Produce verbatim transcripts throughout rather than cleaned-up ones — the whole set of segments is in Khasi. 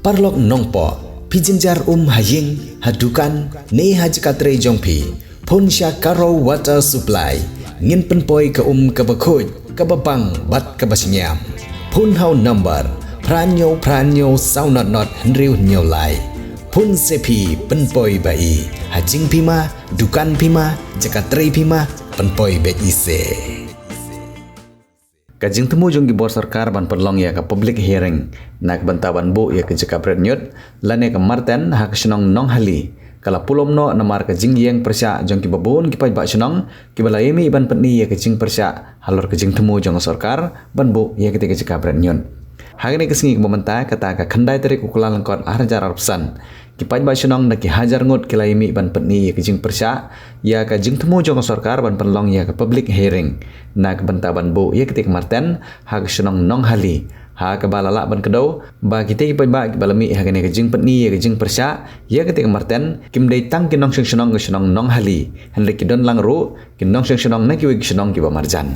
Paralok nongpoh, phi jynjar um ha ïing, ha dukan, ne ha jaka trei jong phi. Phone sha Karo Water Supply. Ngin pynpoi ka um kaba khuid, kaba bang, bad kaba shngiam. Phone ha u number phra hynñiew phra hynñiew saw not not hynriew hynñiew lai. Phone se phi pynpoi ba i. Ha jingphi ma, dukan phi ma, jaka trei phi ma, pynpoi beit i se. Ka jingthmu jong ki bor sorkar ban pynlong ïa ka public hearing na ka bynta ban buh ïa ka jaka bret ñiut lane ka marten ha ka shnong Nonghali ka la pulom noh namar ka jingïeng pyrshah jong kiba bun ki paidbah shnong kiba la ïa mih ban pyni ïa ka jingpyrshah halor ka jingthmu jong ka sorkar ban buh ïa katei ka jaka bret ñiut. Ha kane ka sngi kaba mynta, kata ka khyndai tarik u Kyllalyngkot ar hajar arphew san, ki paidbah shnong da ki hajar ngut ki la ïa mih ban pyni ïa ka jingpyrshah ïa ka jingthmu jong ka sorkar ban pynlong ïa ka public hearing na ka bynta ban buh ïa katei ka marten ha ka shnong Nonghali, ha kaba la lah ban kdew ba kitei ki paidbah kiba la mih ha kane ka jingpyni ïa ka jingpyrshah ïa katei ka marten kim dei tang ki nongshong shnong ka shnong Nonghali, hynrei ki don lang ruh ki nongshong shnong na kiwei ki shnong kiba marjan.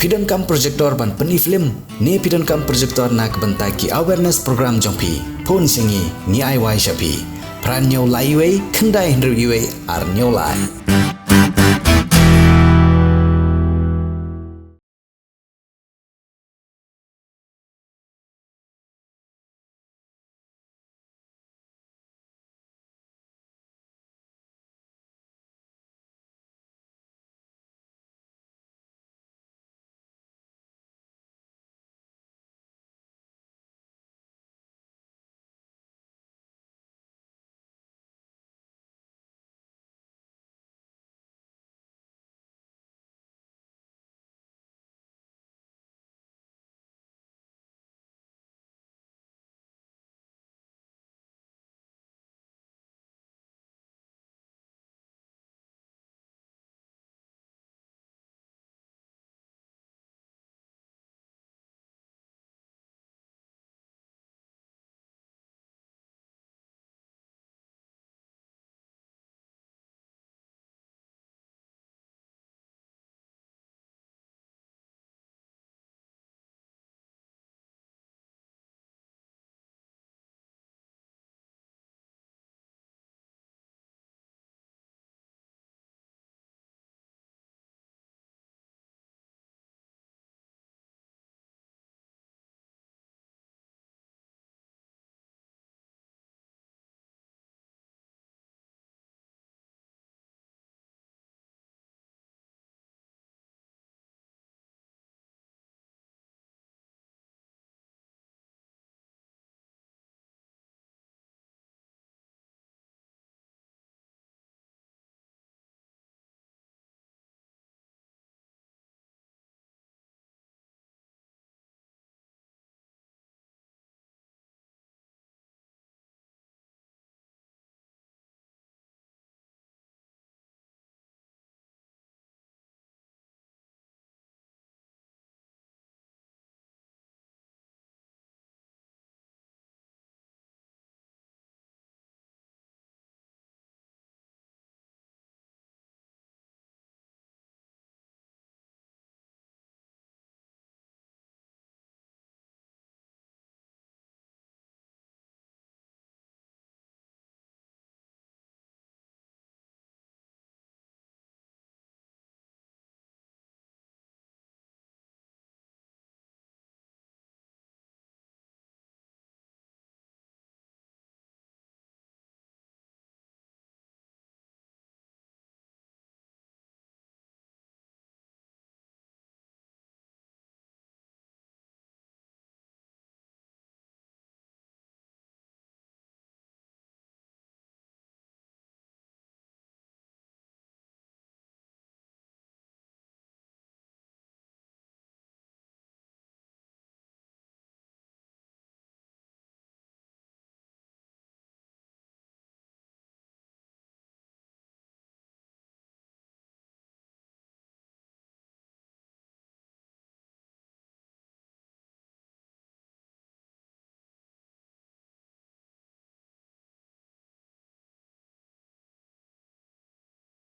Phi donkam projector ban pyni film ne phi donkam projector na ka bynta ki awareness program jong phi? Phone sha ngi, ngi ai wai sha phi. Phra hynñiew lai wei, khyndai hynriew wei, ar hynñiew lai.